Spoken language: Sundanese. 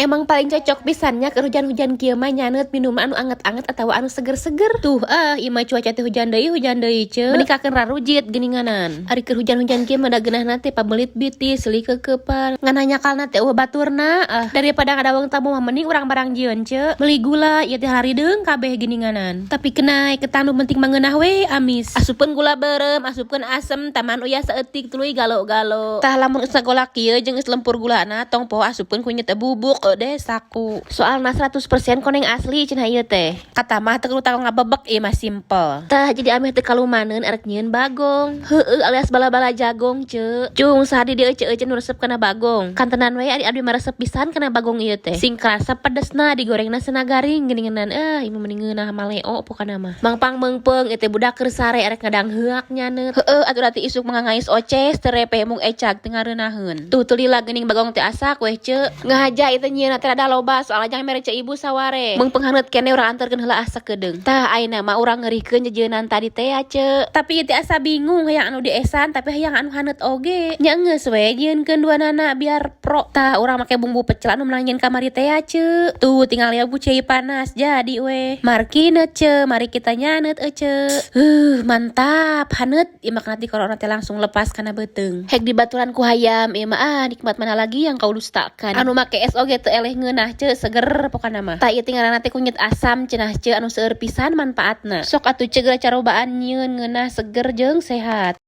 Emang paling cocok pisan nya keur hujan-hujan kieu mah nyaneut minuman anu anget-anget atau anu seger-seger. Tuh ah, ieu mah cuaca teh hujan deui ce. Meni kakeun rarujit geuninganan. Ari keur hujan-hujan kieu mah da geunahna teh pabelit bitis, seuli keukeupan. Ngan hanjakalna teh euweuh baturna. Ah, daripada ngadaweng tamu mah mending urang barang jieun, ce. Meuli gula ieu teh harideung kabeh geuninganan. Tapi kenai ketang nu penting mah ngeunah we amis. Asupkeun gula beureum, asupkeun asem, tambahan uyah saeutik, tuluy galo-galo. Tah, lamun geus ngagolak kieu jeung geus lempur gulana, tong poho asupkeun kunyit bubuk deh saku. Soalna 100% koneng asli cenah ieu teh. Kata mah teu kudu tanggung ngabebek, ieu mah simple. Tah, jadi ameh teu kalumaneun arek nyieun bagong. Heueuh, alias bala-bala jagong, ce. Cung saha di dieu, ce, nu resep kana bagong? Kantenan we, ari abdi mah resep pisan kana bagong ieu teh. Sing kerasa pedesna, digorengna sena garing geuninganan. Eh, ieu mah mending ngeunah maleo pokona mah. Mangpang meungpeung ieu teh budak keur sare, arek ngadang heuak nyaneut. Heueuh atuh, rati isuk mah ngangais oces teu repeh mung ecag teu ngareunahun. Tuh, teu lila geuning bagong teh asak weh, ce. Ngahaja ieu teh nyieunna teh rada loba, soalna jang mere ce ibu saware. Meungpeung haneut keneh, urang anterkeun heula ah sakedeung. Tah, ayeuna mah urang ngeurihkeun jejeunan tadi teh ya, ce. Tapi ieu teh asa bingung, hayang anu diesan tapi hayang anu haneut oge. Nya geus we nyieunkeun duanana biar pro. Tah, urang make bumbu pecel anu meunang nyieun kamari teh ya, ce. Tuh, tinggal ya cai panas jadi weh. Markineut, ce, mari kita nyaneut ece. Mantap, haneut ieu mah di corona teh langsung lepas kana beuteung. Hek dibaturan ku hayam ieu mah, ah, nikmat mana lagi yang kau dustakan. Anu make es oge teu eleh ngeunah, ce, seger pokona mah. Tah, ieu teh ngaranna teh kunyit asam cenah, ce, anu seueur pisan manfaatna. Sok atuh, ce, geura carobaan nyieun, ngeunah, seger jeung sehat.